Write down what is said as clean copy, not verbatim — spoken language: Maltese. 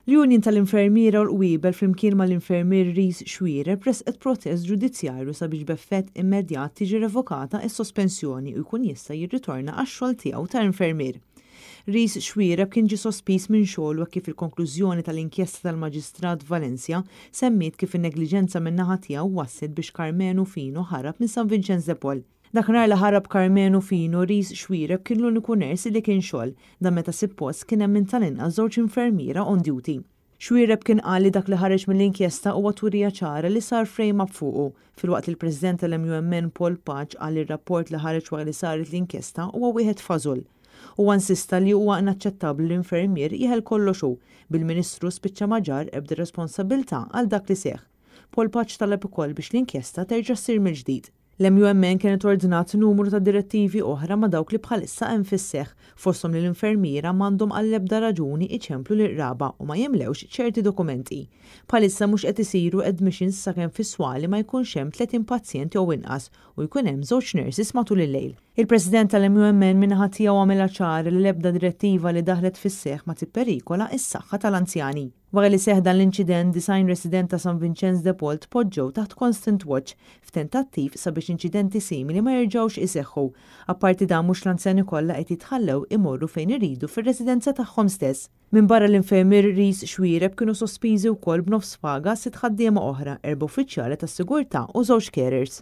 L-Union tal-Infermiera u l-Qwiebel flimkien mal-Infermier Rhys Xuereb ressqet protest ġudizzjarju sabiex b'effett immedjat tiġi revokata s-sospensjoni u jkun jista' jirritorna għax-xogħol tiegħu ta' infermier. Rhys Xuereb kien ġie sospiż minn xogħlu hekk kif il-konklużjoni tal-inkjesta tal-Maġistrat Valencia semmiet kif in-negliġenza min-naħa tiegħu wasslet biex Karmenu Fino ħarab minn San Vinċenz de Paul. Dakinhar li ħarab Karmenu Fino, Rhys Xuereb kien l-uniku nurse li kien xogħol, dan meta sippost kien hemm minn tal-inqas żewġ infermiera on duty. Xuereb kien qal li dak li ħareġ mill-inkjesta huwa turija ċara li sar frame-up fuqu, filwaqt li l-President tal-MUMN Paul Pace qal li r-rapport li ħareġ wara li saret l-inkjesta huwa wieħed fażull. Huwa insista li huwa inaċċettabbli li infermier jeħel kollox hu, bil-Ministru spiċċa ma ġarr ebda responsabbiltà għal dak li seħħ. Paul Pace talab ukoll biex l-inkjesta terġa' ssir mill-ġdid. L-MUMN kienet ordnat numru ta' direttivi oħra ma' dawk li bħalissa hemm fis-seħħ, fosthom li l-infermiera m'għandhom għall-ebda raġuni iċemplu lil qraba u ma jimlewx ċerti dokumenti. Bħalissa mhux qed isiru admissions sakemm fis-swali ma jkunx hemm 30 pazjent jew inqas u jkun hemm żewġ nurses matul il-lejl. Il-President tal-MUMN min-naħa tiegħu għamilha ċara li l-ebda direttiva li daħlet fis-seħħ ma tipperikola s-saħħa tal-anzjani. Wara li seħħ dan l-inċident, 90 resident ta' San Vincenz de Paul tpoġġew taħt constant watch f'tentattiv sabiex inċidenti simili ma jerġgħux iseħħu. Apparti dan, mhux l-anzjani kollha qed jitħallew imorru fejn iridu fir-residenza tagħhom stess. Minn barra l-infermier Rhys Xuereb kienu sospiżi wkoll b'nofs paga sitt ħaddiema oħra, erba' uffiċjali tas-sigurtà u żewġ carers.